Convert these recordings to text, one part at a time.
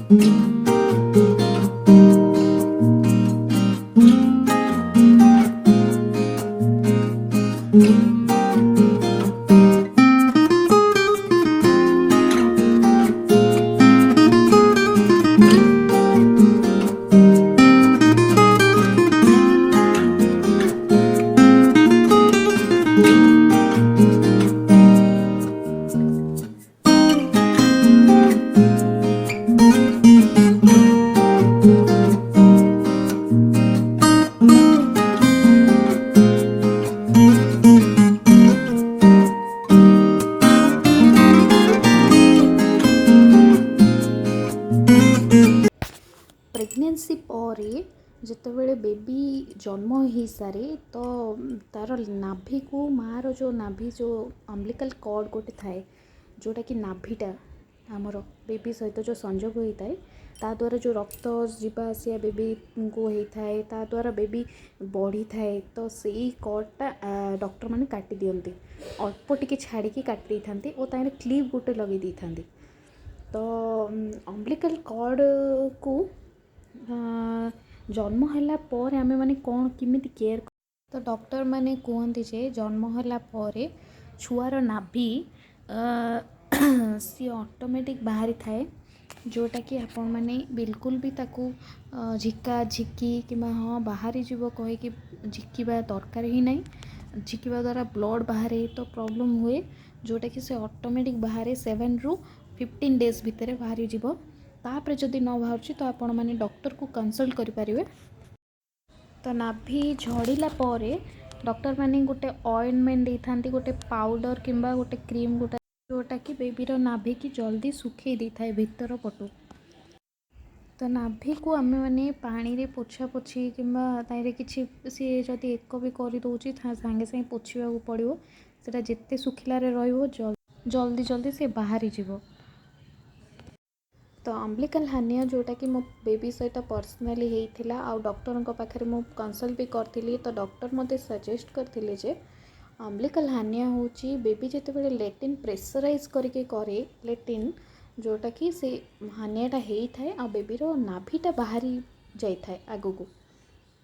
Pregnancy ପରେ ଯେତେବେଳେ baby ଜନ୍ମ ହେଇସାରେ, ତ ତା'ର ନାଭିକୁ, ମାଆର ଯେଉଁ ନାଭି, ଯେଉଁ ଅମ୍ବିଲିକାଲ୍ କର୍ଡ଼ ଗୋଟେ ଥାଏ, ଯେଉଁଟାକି ନାଭିଟା ଆମର ବେବି ସହିତ ଯେଉଁ ସଂଯୋଗ ହୋଇଥାଏ, ତା ଦ୍ୱାରା ଯେଉଁ ରକ୍ତ ଯିବା ଆସିବା ବେବିଙ୍କୁ ହେଇଥାଏ, ତା ଦ୍ୱାରା ବେବି ବଢ଼ିଥାଏ। ତ ସେଇ କର୍ଡ଼ଟା ଡକ୍ଟରମାନେ କାଟି ଦିଅନ୍ତି, ଅଳ୍ପ ଟିକେ ଛାଡ଼ିକି କାଟି ଦେଇଥାନ୍ତି ଓ ତାହିଁରେ କ୍ଲିପ୍ ଗୋଟେ ଲଗେଇ ଦେଇଥାନ୍ତି। ତ ଅମ୍ବିଲିକାଲ୍ କର୍ଡ଼କୁ ଜନ୍ମ ହେଲା ପରେ ଆମେମାନେ କ'ଣ କେମିତି କେୟାର? ତ ଡକ୍ଟରମାନେ କୁହନ୍ତି ଯେ ଜନ୍ମ ହେଲା ପରେ ଛୁଆର ନାଭି ସିଏ ଅଟୋମେଟିକ୍ ବାହାରିଥାଏ, ଯେଉଁଟାକି ଆପଣମାନେ ବିଲକୁଲ ବି ତାକୁ ଝିକା ଝିକି କିମ୍ବା ହଁ ବାହାରିଯିବ କହିକି ଝିକିବା ଦରକାର ହିଁ ନାହିଁ। ଝିକିବା ଦ୍ୱାରା ବ୍ଲଡ଼୍ ବାହାରେ, ତ ପ୍ରୋବ୍ଲେମ୍ ହୁଏ, ଯେଉଁଟାକି ସେ ଅଟୋମେଟିକ୍ ବାହାରେ। 7ରୁ 15 ଡେଜ୍ ଭିତରେ ବାହାରିଯିବ। ତାପରେ ଯଦି ନ ବାହାରୁଛି, ତ ଆପଣମାନେ ଡକ୍ଟରକୁ କନସଲ୍ଟ କରିପାରିବେ। ତ ନାଭି ଝଡ଼ିଲା ପରେ ଡକ୍ଟରମାନେ ଗୋଟେ ଅଏଣ୍ଟମେଣ୍ଟ ଦେଇଥାନ୍ତି, ଗୋଟେ ପାଉଡ଼ର କିମ୍ବା ଗୋଟେ କ୍ରିମ୍ ଗୋଟେ, ଯେଉଁଟାକି ବେବିର ନାଭିକି ଜଲ୍ଦି ଶୁଖେଇ ଦେଇଥାଏ ଭିତର ପଟୁ। ତ ନାଭିକୁ ଆମେମାନେ ପାଣିରେ ପୋଛାପୋଛି କିମ୍ବା ତାହିଁରେ କିଛି ସିଏ ଯଦି ଏକ ବି କରିଦେଉଛି, ସାଙ୍ଗେ ସାଙ୍ଗେ ପୋଛିବାକୁ ପଡ଼ିବ। ସେଇଟା ଯେତେ ଶୁଖିଲାରେ ରହିବ, ଜଲ୍ଦି ଜଲ୍ଦି ସେ ବାହାରିଯିବ। ତ ଅମ୍ବିଲିକାଲ୍ ହାର୍ନିଆ, ଯେଉଁଟାକି ମୋ ବେବି ସହିତ ପର୍ସନାଲି ହେଇଥିଲା ଆଉ ଡକ୍ଟରଙ୍କ ପାଖରେ ମୁଁ କନସଲ୍ଟ ବି କରିଥିଲି, ତ ଡକ୍ଟର ମୋତେ ସଜେଷ୍ଟ କରିଥିଲେ ଯେ ଅମ୍ବିଲିକାଲ୍ ହାର୍ନିଆ ହେଉଛି ବେବି ଯେତେବେଳେ ଲାଟ୍ରିନ୍ ପ୍ରେସରାଇଜ୍ କରିକି କରେ ଲାଟ୍ରିନ୍, ଯେଉଁଟାକି ସେ ହାର୍ନିଆଟା ହେଇଥାଏ ଆଉ ବେବିର ନାଭିଟା ବାହାରି ଯାଇଥାଏ ଆଗକୁ।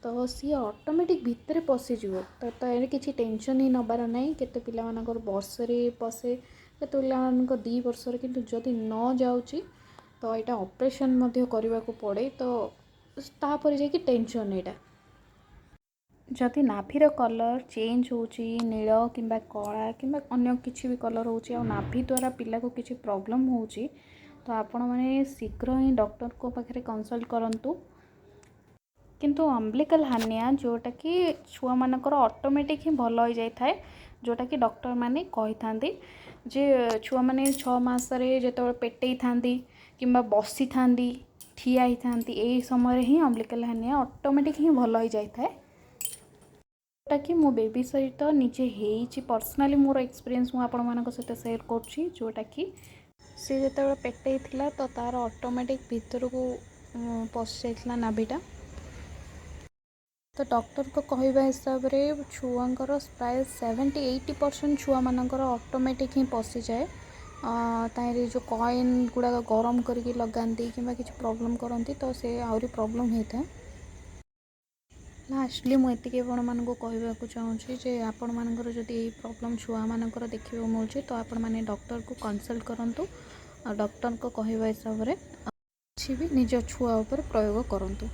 ତ ସିଏ ଅଟୋମେଟିକ୍ ଭିତରେ ପଶିଯିବ, ତ ତାହିଁରେ କିଛି ଟେନସନ୍ ହିଁ ନେବାର ନାହିଁ। କେତେ ପିଲାମାନଙ୍କର ବର୍ଷରେ ପଶେ, କେତେ ପିଲାମାନଙ୍କ 2 ବର୍ଷରେ। କିନ୍ତୁ ଯଦି ନ ଯାଉଛି, ତ ଏଇଟା ଅପରେସନ୍ ମଧ୍ୟ କରିବାକୁ ପଡ଼େ। ତ ତାପରେ ଯାଇକି ଟେନସନ୍ ଏଇଟା। ଯଦି ନାଭିର କଲର୍ ଚେଞ୍ଜ ହେଉଛି, ନୀଳ କିମ୍ବା କଳା କିମ୍ବା ଅନ୍ୟ କିଛି ବି କଲର୍ ହେଉଛି, ଆଉ ନାଭି ଦ୍ୱାରା ପିଲାକୁ କିଛି ପ୍ରୋବ୍ଲେମ୍ ହେଉଛି, ତ ଆପଣମାନେ ଶୀଘ୍ର ହିଁ ଡକ୍ଟରଙ୍କ ପାଖରେ କନସଲ୍ଟ କରନ୍ତୁ। କିନ୍ତୁ ଅମ୍ବିଲିକାଲ୍ ହାର୍ନିଆ, ଯେଉଁଟାକି ଛୁଆମାନଙ୍କର ଅଟୋମେଟିକ୍ ହିଁ ଭଲ ହୋଇଯାଇଥାଏ, ଯେଉଁଟାକି ଡକ୍ଟରମାନେ କହିଥାନ୍ତି ଯେ ଛୁଆମାନେ 6 ମାସରେ ଯେତେବେଳେ ପେଟେଇଥାନ୍ତି କିମ୍ବା ବସିଥାନ୍ତି, ଠିଆ ହେଇଥାନ୍ତି, ଏଇ ସମୟରେ ହିଁ ଅମ୍ବିଲିକାଲ୍ ହାର୍ନିଆ ଅଟୋମେଟିକ୍ ହିଁ ଭଲ ହୋଇଯାଇଥାଏ, ଯେଉଁଟାକି ମୋ ବେବି ସହିତ ନିଜେ ହେଇଛି। ପର୍ସନାଲି ମୋର ଏକ୍ସପିରିଏନ୍ସ ମୁଁ ଆପଣମାନଙ୍କ ସହିତ ସେୟାର କରୁଛି, ଯେଉଁଟାକି ସେ ଯେତେବେଳେ ପେଟେଇଥିଲା, ତ ତା'ର ଅଟୋମେଟିକ୍ ଭିତରକୁ ପଶିଯାଇଥିଲା ନାଭିଟା। ତ ଡକ୍ଟରଙ୍କ କହିବା ହିସାବରେ ଛୁଆଙ୍କର ପ୍ରାୟ 70-80% ଛୁଆମାନଙ୍କର ଅଟୋମେଟିକ୍ ହିଁ ପଶିଯାଏ। ତାହିଁରେ ଯେଉଁ କଏନ୍ ଗୁଡ଼ାକ ଗରମ କରିକି ଲଗାନ୍ତି କିମ୍ବା କିଛି ପ୍ରୋବ୍ଲେମ୍ କରନ୍ତି, ତ ସେ ଆହୁରି ପ୍ରୋବ୍ଲେମ୍ ହେଇଥାଏ। ଲାଷ୍ଟଲି ମୁଁ ଏତିକି ଆପଣମାନଙ୍କୁ କହିବାକୁ ଚାହୁଁଛି ଯେ ଆପଣମାନଙ୍କର ଯଦି ଏଇ ପ୍ରୋବ୍ଲେମ୍ ଛୁଆମାନଙ୍କର ଦେଖିବାକୁ ମିଳୁଛି, ତ ଆପଣମାନେ ଡକ୍ଟରକୁ କନସଲ୍ଟ କରନ୍ତୁ ଆଉ ଡକ୍ଟରଙ୍କ କହିବା ହିସାବରେ କିଛି ବି ନିଜ ଛୁଆ ଉପରେ ପ୍ରୟୋଗ କରନ୍ତୁ।